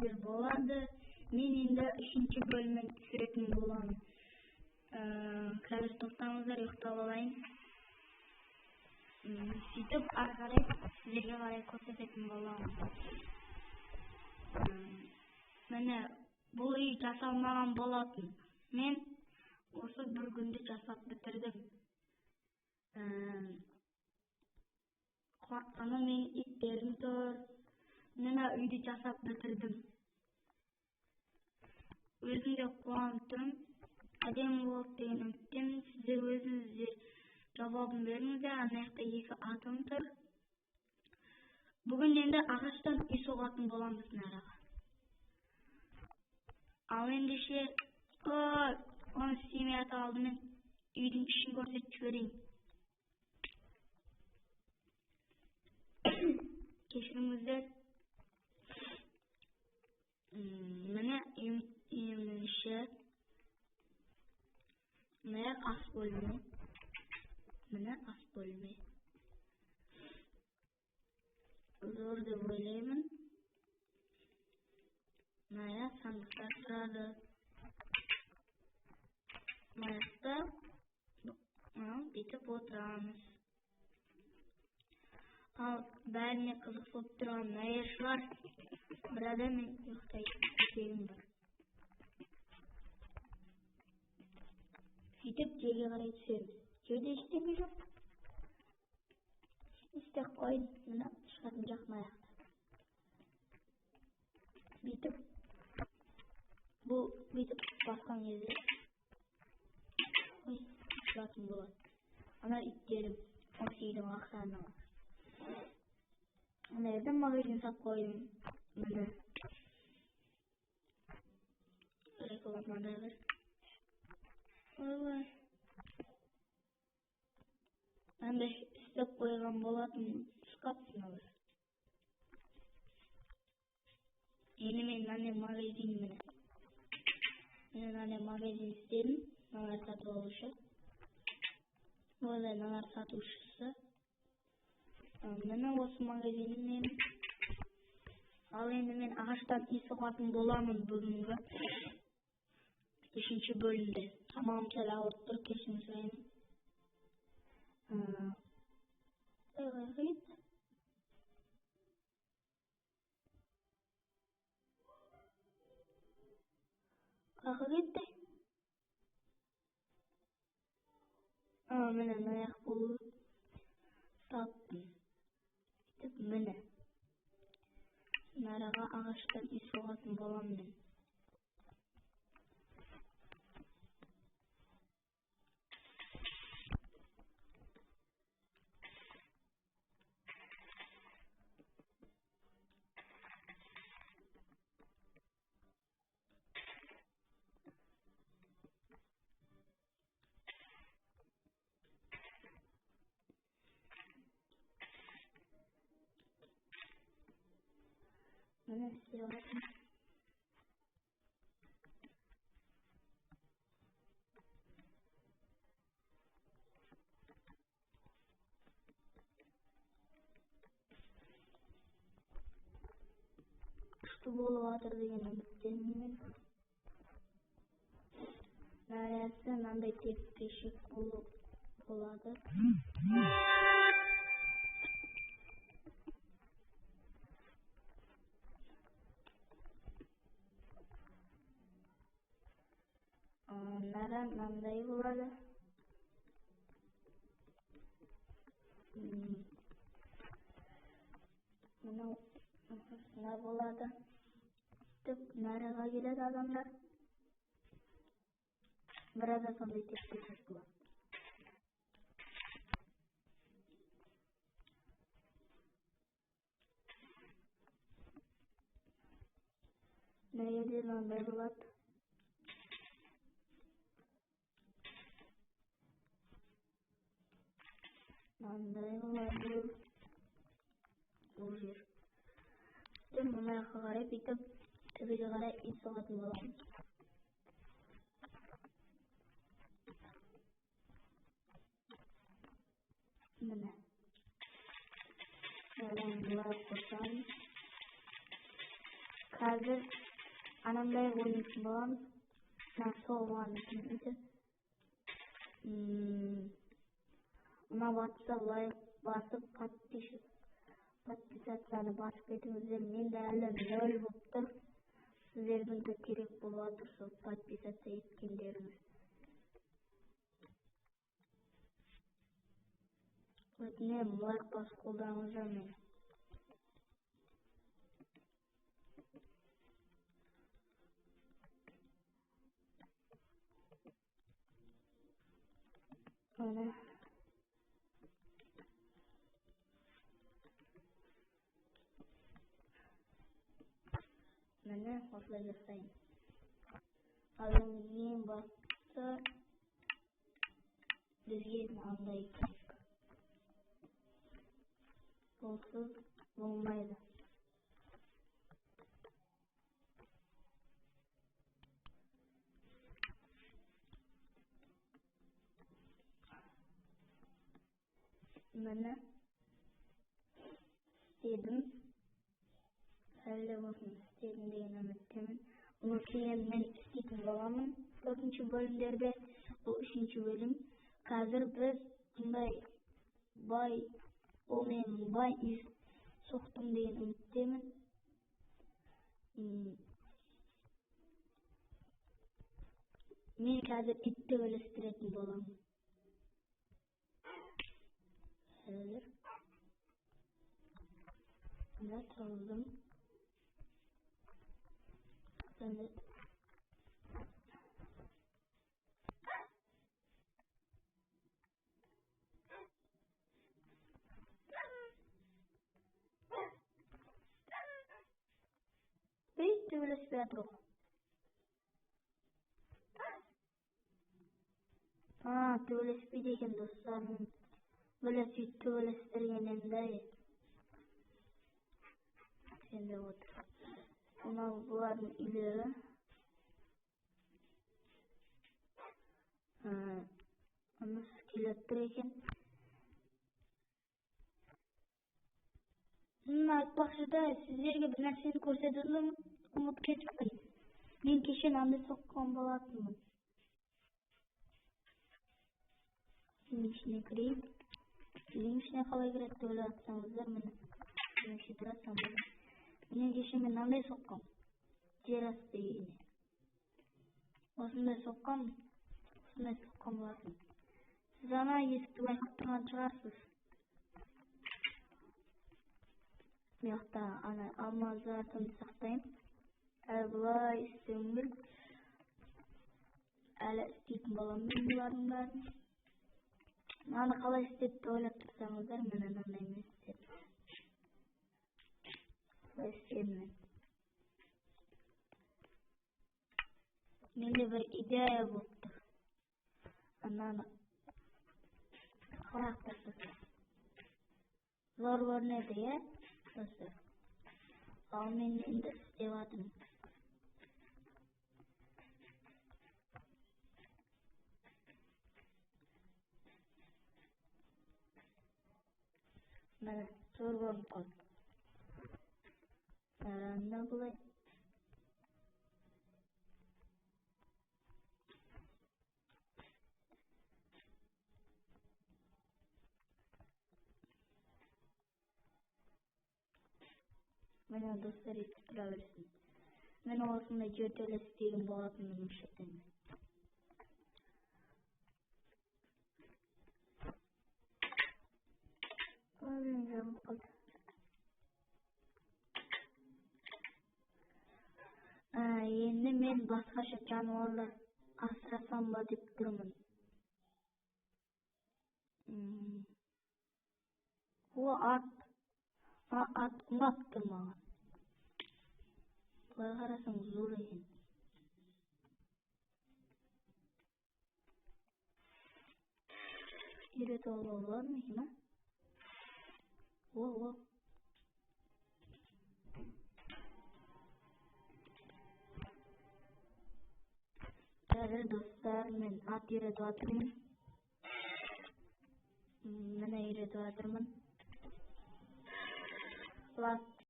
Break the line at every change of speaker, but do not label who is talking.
көрсеңіздер болады. Мен енді 3-ші бөлімін түсіретін боламын. Қазір тоқтаңыздар, ұйықтап алайын. Сөйтіп ары қарай сіздерге қарай көрсететін боламын. Міне, бұл үй жасалмаған болатын. Мен осы бір күнде жасап бітірдім. Ана мен иттерім тұр. Мына үйді жасап бітірдім. Өзім де қуанып тұрмын. Әдемі болды деген үміттемін. Сіздер өзіңіздер жауабын беріңіздер. Ана жақта 2 атым тұр. Бүгін енді ағаштан үй соғатын боламыз мынаға. Ал ендеше, оны істемей ата алдымен үйдің ішін көрсетіп жіберейін. Кешіріңіздер. Міне үйімнің іші. Міне ас бөлме. Міне ас бөлме. Зор деп ойлаймын. Мына сандықтар тұрады. Мына жақта бүйтіп отырамыз. Ал бәріне қызық болып тұрған наершылар, бір адам мен ұйықтайтын төсегім бар. Сөйтіп жерге қарай түсеміз. Жерде ештеңе жоқ. Істеп қойдым. Мына шығатын жақ мына жақта. Бүйтіп бұл бүйтіп басқан кезде ашылатын болады. Ана иттерім осы үйдің охраналары. Ана жерде магазин сап қойдым. Міне. Рекламада бір. Ойбай. Анда істеп қойған болатын шкаф мыналар. Енді мен мынандай магазин міне. Мен мынандай магазин істедім. Мыналар сатып алушы. Ойбай, мыналар сатушысы. Міне осы магазинім менің. Ал енді мен ағаштан үй соғатын боламын бүгінгі 3-ші бөлімде. Тамағым сәл ауырып тұр, кешірім сұраймын. Қайға кетті? Міне, мына жақ болу таптым. Сөйтіп міне. Нараға ағаштан үй соғатын боламын мен. Міне істеп жатырмын. Күшті болып жатыр деген үміттенемін. Нәресі мынандай теппешек болады. Нара мынандай болады. Мынау мына болады. Сөйтіп нараға келеді адамдар. Біразда сондай теппешек болады. Мына жерде мынандай болады. Мынандай болады бұл жер. Сөйтіп мына жаққа қарай бүйтіп төбеге қарай үй соғатын боламыз. Міне. Мынаны былай қосамыз. Қазір анандай ойнайтын боламыз. Мына соғылған үйді. Ұнап жатса лайк басып, подписацияны басып кетіңіздер. Менде әлі 0 болып тұр. Сіздердің де керек болып жатыр сол подписация еткендеріңіз. Өтінемін, лайк басып қолдаңыздар мені. Міне. Міне, осылай жасайын. Ал енді ең бастысы бізге мынандай керек. Олсыз болмайды. Міне, істедім. Әлі болсын істедім деген үміттемін. Бұны кейін мен істейтін боламын. 4-ші бөлімдерде, бұл 3-ші бөлім. Қазір біз бұндай бай, ол менің бай үй соқтым деген үміттемін. Мен қазір итті өлістіретін боламын. Қазір. Мына тұрғыздым. Енді үй төбелеспей жатыр ғой. Төбелеспейді екен достар. Біле сөйтіп төбелестірген енді. Сенде отыр. Мынау бұлардың үйлері. Ана скелет тұр екен. Мына айтпақшы да, сіздерге бір нәрсені көрсетуді ұмытып кетіппін. Мен кеше мынандай соққан болатынмын. Үйдің ішіне кірейін. Үйдің ішіне қалай кіреді деп ойлап жатсаңыздар, міне. Үйдің ішіне тұра салмадым. Міне кеше мен мынандай соққам. Жер асты үйіне. Осындай соққам, осындай соққан болатын. Сіз ана есікті байқап тұрған шығарсыз. Бұл жақта ана алмаздарды сақтаймын. Әлі бұлай істеуім керек. Әлі істейтін боламын мен бұлардың бәрін. Мынаны қалай істеді деп ойлап тұрсаңыздар, міне мынандай мен істедім. Осылай істедім мен. Менде бір идея болып тұр. Ананы қырап тастасам. Зор көрінеді, иә, достар? Ал мен енді істеп жатырмын. Міне, зор көрініп қалды. Аранда бұлай. Міне, достар, өйтіп тұра берсін. Мен осындай жертөле істеген болатынмын осы жерден. Ой, жабылып қалды. Енді мен басқаша жануарлар асырасам ба деп тұрмын. О, ат. Ат ұнап тұр маған. Былай қарасаң зор екен. Үйретіп алуға болады ма екен, а? О, о. Қазір достар, мен ат үйретіп жатырмын. Міне үйретіп жатырмын. Бұл